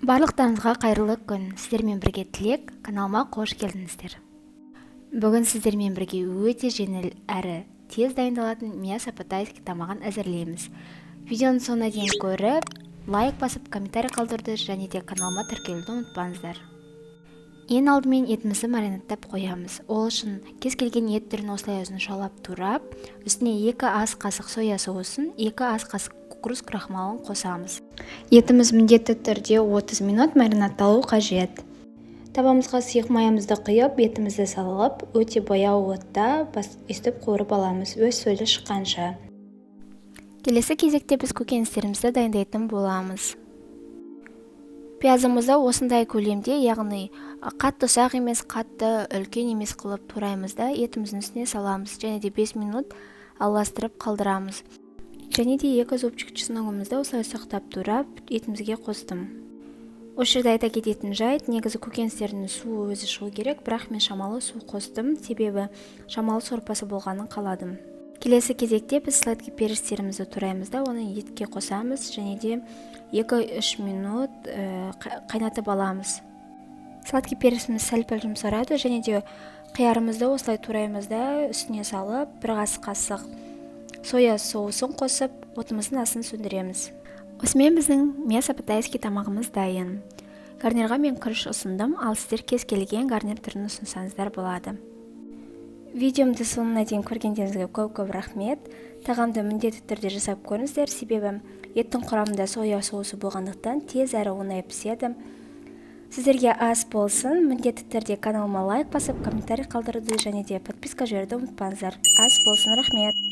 Барлықтарыңызға қайырлы күн! Сіздермен бірге Тілек. Каналыма қош келдіңіздер! Бүгін сіздермен бірге өте жеңіл әрі тез дайындалатын мясо по-тайски тамағын әзірлейміз. Видеоның соңына дейін көріп, лайк басып, комментарий қалдыруды және де каналыма тіркелуді ұмытпаңыздар. Ең алдымен етімізді маринадтап қоямыз. Ол үшін кез келген ет түрін осылай ұзыншалап турап, үстіне 2 ас қасық соя соусын, 2 ас қасық кукуруз крахмалын қосамыз. Етіміз міндетті түрде 30 минут маринадталу қажет. Табамызға сұйық майымызды құйып, етімізді салып, өте баяу отта өстіп қуырып аламыз, өз сөлі шыққанша. Келесі кезекте біз көкөністерімізді дайындайтын боламыз. Пиязымызды осындай көлемде, яғни қатты ұсақ емес, қатты үлкен емес қылып тураймыз да, етіміздің үстіне саламыз және де 5 минут араластырып қалдырамыз. Және де 2 зубчик чесногымызды осылай ұсақтап турап, етімізге қостым. Осы жерде айта кететін жайт: негізі көкөністердің суы өзі шығу керек, бірақ мен шамалы су қостым, себебі шамалы сорпасы болғанын қаладым. Келесі кезекте біз сладкий перецтерімізді тураймыз да, оны етке қосамыз және де 2-3 минут қайнатып аламыз. Сладкий переціміз сәл-пәл жұмсарады. Және де қиярымызды осылай тураймыз да, үстіне салып, 1 ас қасық соя соусын қосып, отымыздың астын сөндіреміз. Осымен біздің мясо по-тайски тамағымыз дайын. Гарнирға мен күріш ұсындым, ал сіздер кез келген гарнир түрін ұсынсаңыздар болады. Видеомды соңына дейін көргендеріңізге көп-көп рахмет. Тағамды міндетті түрде жасап көріңіздер, себебі еттің құрамында соя соусы болғандықтан, тез әрі оңай піседі. Сіздерге ас болсын! Міндетті түрде каналыма лайк басып, комментарий қалдыруды және де подписка жіберуді ұмытпаңыздар. Ас болсын, рахмет!